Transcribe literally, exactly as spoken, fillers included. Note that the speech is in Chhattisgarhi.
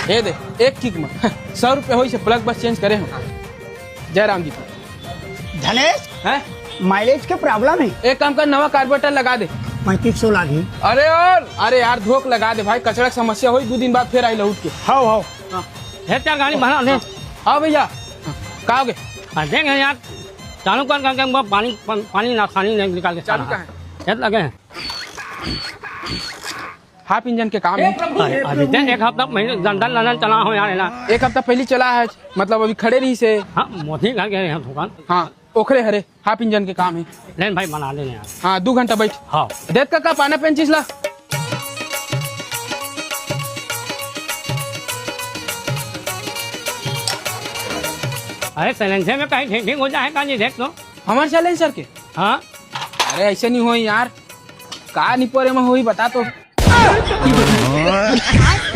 हे दे, एक किक में सौ रुपया होइस हे, प्लग बस चेंज करे हंव। जय राम जी। धनेश, हैं? माइलेज के प्रॉब्लम हे। एक काम कर, नवा कार्बोरेटर लगा दे। पैंतीस सौ लागही। अरे यार, अरे यार, धोक लगा दे भाई, कचरा के समस्या होही, दू दिन बाद फेर आही लहुट के। हव, हव। हे, चल गाड़ी भरा दे। हाँ भैया, का होगे? हाँ, देख यार, चालू कर करके हमको पानी, पानी ना, पानी नहीं निकाल के चालू चाला। का है? ये लगे हैं। हाफ इंजन के काम हे। अरे, अभी देख, एक हफ्ता पहले दन दन दन दन चला हो यार, है ना? एक हफ्ता पहले चला हे, मतलब अभी खड़े रहिस हे। हाँ, मोदी घर गए हैं दुकान। हाँ, ओखरे हरे, हाफ इंजन के काम हे। लेन भाई, बना लेने यार। हाँ, दू घंटा बैठ। हाँ। देख काका, पाना पेंचिस ला। अरे, साइलेंसर में कहीं ठीक, ठीक हो जाए का जी, देख तो। हमर साइलेंसर के? हाँ। अरे, ऐसे नहीं होही यार, का निपोरे में होही, बता तो।